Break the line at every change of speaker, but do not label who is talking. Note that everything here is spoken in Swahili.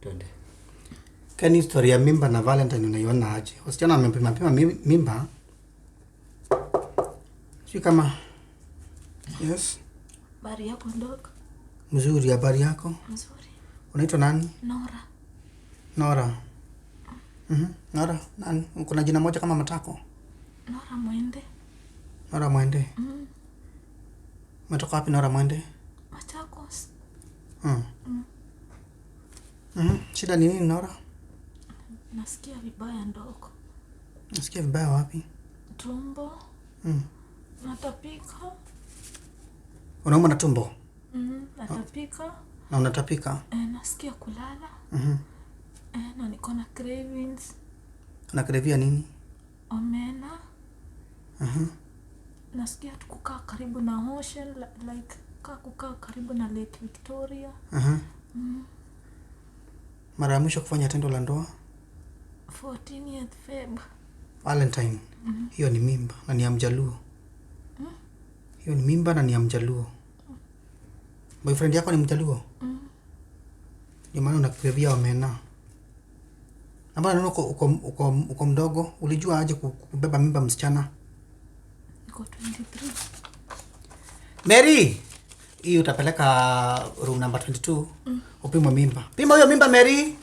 Twende.
Kani story ya mimba na Valentine unaiona aje? Wasichana wamepima pima mimba. Sio kama. Yes.
Habari yako ndogo?
Mzuri, habari yako?
Mzuri.
Unaitwa nani?
Nora.
Nora. Nora, nani? Kuna jina moja kama matako?
Nora Mwende.
Nora Mwende. Umetoka wapi, Nora Mwende?
Machakos.
Shida ni nini, Nora?
Nasikia vibaya ndogo.
Nasikia vibaya wapi?
Tumbo. Natapika.
Unauma na tumbo?
Natapika.
Na unatapika?
Nasikia kulala. Na niko na cravings.
Unacravia nini?
Omena. Nasikia tu kukaa karibu na ocean, like kukaa karibu na Lake Victoria.
Mara ya mwisho kufanya tendo la ndoa?
14th Feb.
Valentine. Hiyo ni mimba na ni ya Mjaluo. Hiyo ni mimba na ni ya Mjaluo. Boyfriend yako ni Mjaluo? Ndio maana unacravia omena. Na mbona naona uko mdogo? Ulijua aje kubeba mimba msichana?
Niko 23.
Mary, hii utapeleka room number 22. Upimwe mimba. Pima hiyo mimba, Mary.